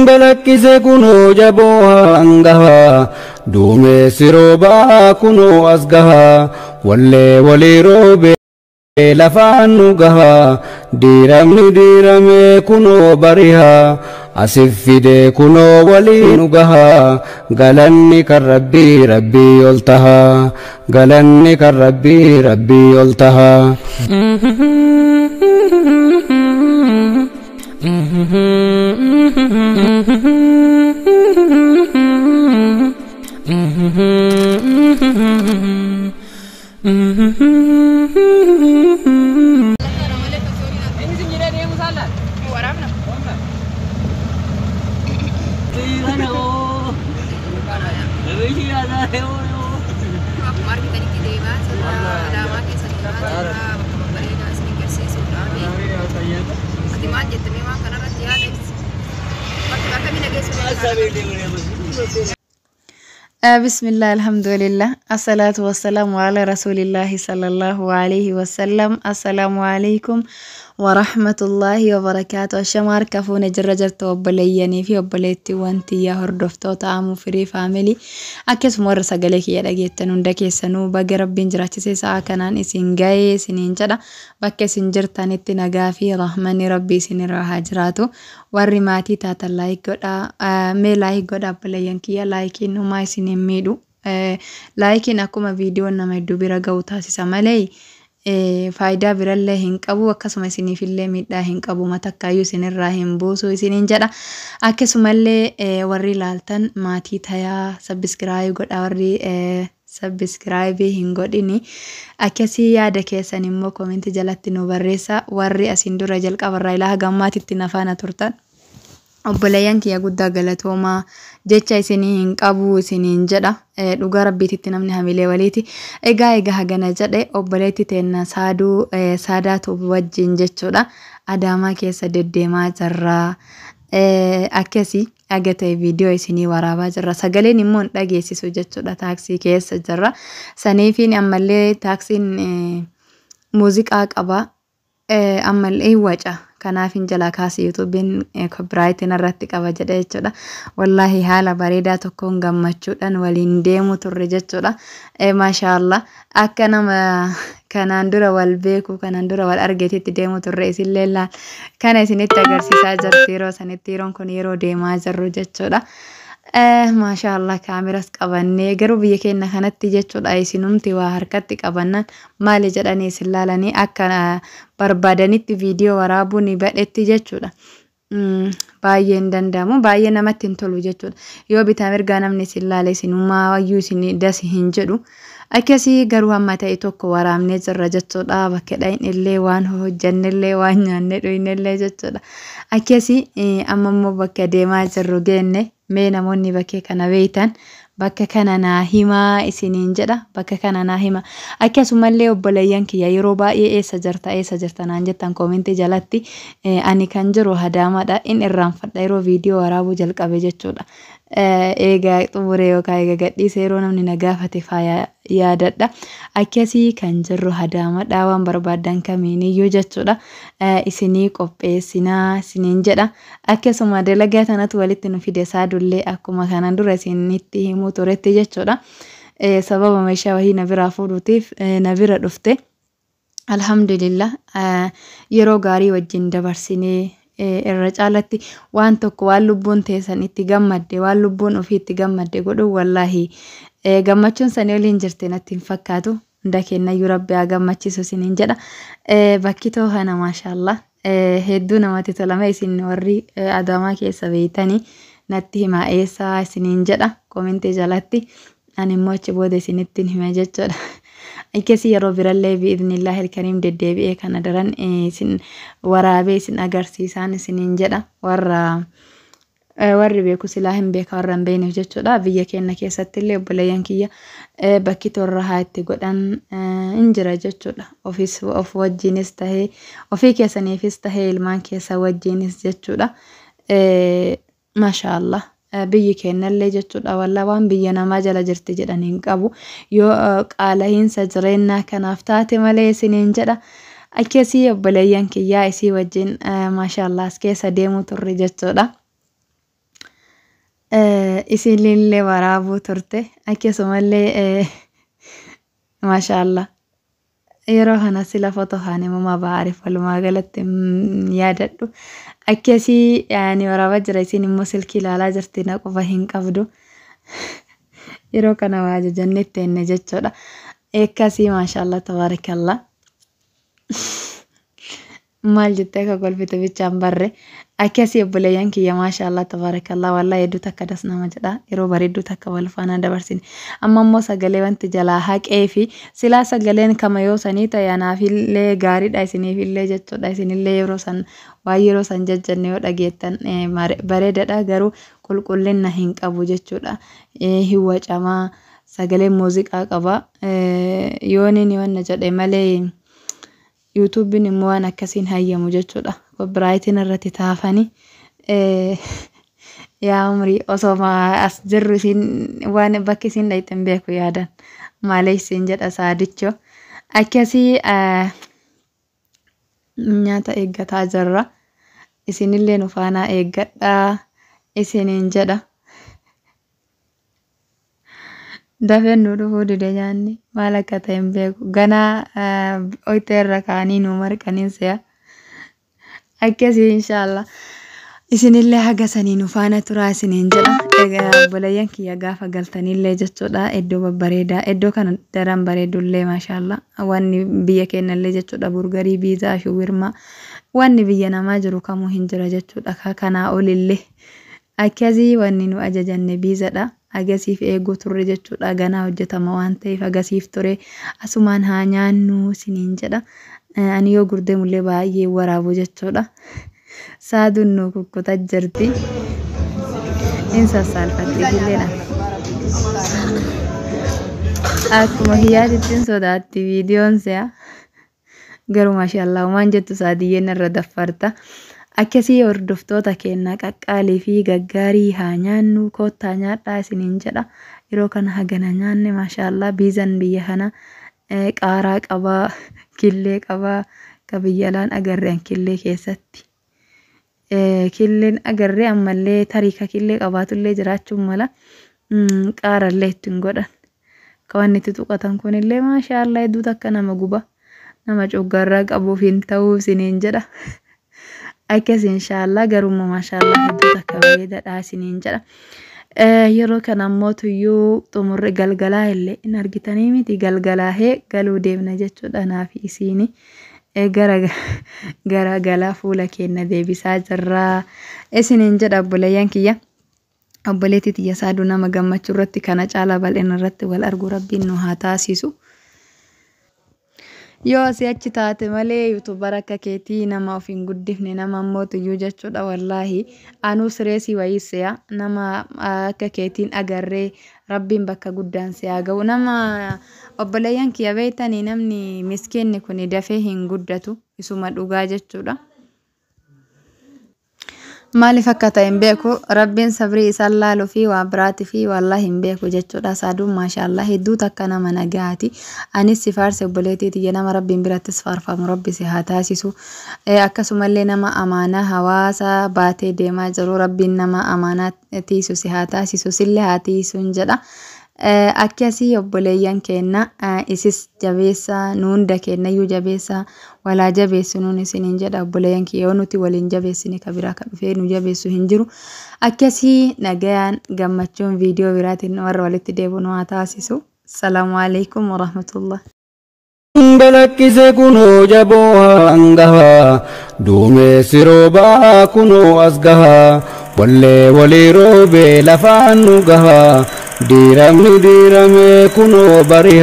Balaqqise kunoo jaboo hangaha, duumessi roobaa kunoo as gaha, wallee walii roobee lafaan nu gaha, diiramni diiramee kunoo bariha, asif fidee kunoo walii nu gaha, galanni kan Rabbii Rabbii ol taha, galanni kan Rabbii Rabbii ol taha. Akkuma argitanitti deemaa jirra. Adaamaa keessa deemaa jirra. Bakka babbareedaa isin agarsiisuudhaaf. Ati maal jette mee waan kanarratti yaada ibsi? Bakka akkamii dhageessuu danda'a? Bismillah, alhamdulillah, assalatu wassalamu ala rasulillahi sallallahu alaihi wasallam. Assalamu alaikum warahmatullahi wabarakaatu. Ashama harka fuune, jirra jirtu obboleeyyanii fi obboleettiiwwan tiyya, hordoftoota Amuu Firii Family, akkasuma warra sagalee kiyya dhageettan hunda keessanuu, baga Rabbiin jiraachisee sa'a kanaan isin ga'ee isiniin jedha. Bakka isin jirtanitti nagaa fi rahmanni Rabbii isinirra haa jiraatu. Warri maatii taatan like godhaa, mee like godhaa obboleeyyan kiyya. Likeiin homaa isin hin miidhu. Likeiin akkuma viidiyoon nama hedduu bira ga'u taasisa malee faayidaa birallee hin qabu, akkasuma isiniifillee miidhaa hin qabu, matakkaayyuu isinirraa hin buusu isiniin jedha. Akkasumallee warri ilaaltan maatii tayaa, subscribe godhaa warri subscribe hin godhini. Akkasii yaada keessan immoo comment jalatti nu barreessa. Warri asiin dura jalqabarraa ilaa hagammaatitti nafaana turtan, obboleeyyan kiyya, guddaa galatoomaa, jecha isinii hin qabu isiniin jedha. Dhugaa Rabbiititti namni hamilee waliiti. Egaa hagana jedhe, obboleetti teenna Saaduu Saadaatu wajjin jechuudha. Adaamaa keessa deddeemaa jirra. Akkasii aga ta'e viidiyoo isinii waraabaa jirra. Sagaleen immoo hin dhageessisu jechuudha. Taaksii keessa jirra. Saniifiin ammallee taaksiin muuziqaa qaba. Ammallee hin waca. Kanaaf hin jalaa kaase, YouTubeiin copyrightiin irratti qaba jedhe jechuudha. Wallaahi haala bareedaa tokkoon gammachuudhaan waliin deemu turre jechuudha. Maashaallah, akka nama kanaan dura wal beeku, kanaan dura wal argeetitti deemu turre. Isillee laal kana isinitti agarsiisaa jirti yeroo sanitti, yeroon kun yeroo deemaa jirru jechuudha. Maashaallah, kaameras qabannee garuu biyya keenya kanatti jechuudha, isinumti waa harkatti qabannan maali jedhanii isin laalanii akka barbaadanitti viidiyoo waraabuu ni badhetti jechuudha. Baay'ee hin danda'amu, baay'ee namatti hin tolu jechuudha. Yoo bitaa mirgaa namni isin laale, isinummaa iyyuu isin dasi hin jedhu. Akkasii garuu hamma ta'e tokko waraabnee jirra jechuudha. Bakka dhahin illee, waan hojjannellee, waan nyaannee dhugnellee jechuudha. Akkasii amma immoo bakka deemaa jirru geenne. Mee namoonni bakkee kana beeytan bakka kana naa himaa isiniin jedha, bakka kana naa hima. Akkasumallee obboleeyyan kiyya, yeroo baay'ee eessa jirta, eessa jirta naan jettan comment jalatti. Ani kan jiru Adaamaadha. In irraanfadha yeroo viidiyoo waraabuu jalqabe jechuudha. Eega xumuree yookaan eega gadhiise yeroo namni na gaafate faaya yaadadha. Akkasii kan jirru Adaamaadha. Waan barbaaddan kamiiniyyuu jechuudha isinii qopheessinaa isiniin jedha. Akkasuma dalagaa tanatu walitti nu fide. Saadullee akkuma kanaan dura isinitti himuu turetti jechuudha. Sababa meeshaa wahii na biraa fuudhuutiif na bira dhufte. Alhamdulillah, yeroo gaarii wajjin dabarsinee, irra caalatti waan tokko, waan lubbuun teessan itti gammadde, waan lubbuun ofii itti gammadde godhu, wallaahi gammachuun sanii oliin jirti natti hin fakkaatu. Hunda kennayyuu Rabbi haa gammachiisu isiniin jedha. Bakki too kana maashaallah hedduu namatti tolama. Isin warri Adaamaa keessa beeytanii natti himaa, eessaa isiniin jedha comment jalatti. Ani immoo achi booda isinitti hima jechuudha. Akkasii yeroo birallee bi'idhnillaahi ilkariim deddeebi'ee kana daran isin waraabee isin agarsiisaan isiniin jedha. Warri beeku silaa hin beeka, warra hin beekneef jechuudha. Biyya keenya keessatti illee obboleeyyan kiyya, bakki torra haa itti godhan hin jira jechuudha. Ofis of wajjinis tahee, ofii keessaniifis tahee, ilmaan keessa wajjinis jechuudha. Maashaallah. Biyyi keenyallee jechuudha, wallaa waan biyya namaa jala jirti jedhan hin qabu. Yoo qaala'iinsa jireenyaa kanaaf taate malee isiniin jedha. Akkasii obboleeyyan kiyyaa, isii wajjin maashaallah as keessa deemu turre jechuudha. Isinillee waraabuu turte akkasumallee maashaallah yeroo kana sila foto haane mama baariif walumaa galatti yaadadhu. Akkasii ani waraabaa jira, isin immoo silkii ilaalaa jirti, na qofa hin qabdu. Yeroo kana waa ajajannee teenne jechuudha. Akkasii maashaallah tabaarakallah. Maal jettee akka kolfite bichaan barre. Akkasii obboleeyyan kiyya, maashaallah tabaarakallah, wallahi hedduu takka das nama jedha, yeroo bareedduu takka wal faana dabarsine. Amma immoo sagalee wanti jalaa haqee fi silaa sagaleen kama yoo sanii ta'e anaafillee gaariidha, isiniifillee jechuudha. Isinillee yeroo san waan yeroo san jajjanne yoo dhageettan bareedaadha, garuu qulqullina hin qabu jechuudha. Hin wacamaa, sagaleen muuziqaa qaba yoon inni wanna jedhe malee, yuutuubiin immoo waan akkasiin hayyamu jechuudha. Copyrightiin irratti taafanii yaa umrii osoo as jirru isin waan bakki isin dhayxan beeku yaadan maalee isin jedha saadicho. Akkasii nyaata eeggataa jirra. Isinillee nu faanaa eeggadhaa isiniin jedha. Dafeen nu dhufuu dide, nyaanni maal akka ta'e hin beeku. Ganaa oyitee irra kaanii nu marqaniin se'a. Akkasii inshaallah. Isinillee haga sanii nu faana turaa isiniin jedha. Egaa obboleeyyan kiyya, gaafa galtanillee jechuudha iddoo babbareedaa, iddoo kana daran bareedullee maashaallah, wanni biyya keenyallee jechuudha burgarii, biizaa, shuwirmaa, wanni biyya namaa jiru kamuu hin jira jechuudha kanaa olillee. Akkasii wanni nu ajajanne biizadha. Agasiif eeguu turre jechuudha, ganaa hojjetama waan ta'eef agasiif ture, asumaan haa nyaannu isiniin jedha. Ani yoo gurdeemullee baay'ee waraabu jechuudha. Saaduun nu kukkutaa jirti. In sassaalfatti ijoolleedha. Akkuma kiyyaatittiin sodaatti viidiyoon se'a. Garuu maashaallah waan jettu saadiyyeen irra daffarta. Akkasii hordoftoota keenya qaqqaalii fi gaggaarii, haa nyaannu, koottaa nyaadhaa isiniin jedha. Yeroo kana hagana nyaanne, maashaallah, biizan biyya kana qaaraa qabaa, killee qabaa, ka biyya alaan agarreen killee keessatti. Killeen agarree ammallee tarii ka killee qabaatullee jiraachuun mala, qaarallee ittiin godhan. Ka wanni itti tuqatan kunillee maashaallah hedduu takka nama guba. Nama coggarraa qabuuf hin ta'uu isiniin jedha. Akkas inshaallah, garummaa maashaallah hedduu takka bareedaadha isiniin jedha. Yeroo kana ammoo tuyyuu xumurri galgalaa illee hin argitanii miti, galgalaahee galuu deemna jechuudha naafi isiini. Gara gara galaa fuula keenya deebisaa jirra isiniin jedha obboleeyyan kiyya. Obboleettii tiyya saaduu nama gammachuu irratti kana caalaa bal'ina irratti wal arguu rabbiin nu haa taasisu. Yoo asii achi taate malee YouTuber akka keetii nama of hin guddifne, nama ammoo tuyyuu jechuudha, wallaahi anuu sireesii wayii se'a, nama akka keetiin agarree, rabbiin bakka guddaan si haa ga'u. Nama obboleeyyan kiyya beektanii, namni miskiinni kun dafee hin guddatu, isuma dhugaa jechuudha. Maaliif akka ta'e hin beeku, rabbiin sabrii isaan laaluu fi waan biraatii fi wallaahi hin beeku jechuudha. Saaduun maashaallah hedduu takka nama nagaati. Anis si faarse obboleettii tiyya, nama rabbiin birattis faarfamu rabbi si haa taasisu. Akkasumallee nama amaanaa hawaasa baatee deemaa jiru, rabbiin nama amaanaa tiisu si haa taasisu, sillee haa tiisuun jedha. Akkasii obboleeyyan keenya, isis jabeessaa, nu hunda keenyayyuu jabeessaa, walaa jabeessu nuun isiniin jedha obboleeyyan kiyya. Yoo nuti waliin jabeessine ka biraa ka dhufee nu jabeessu hin jiru. Akkasii nagayaan gammachuun viidiyoo biraatiin warra walitti deebi'u nu haa taasisu. Salaamu alaikum warahmatullah. Balakkise kunoo jaboo hangafa, duumessi roobaa kunoo as gaha, wallee walii roobee lafaan nu gaha, diiramni diiramee kunoo bari'a.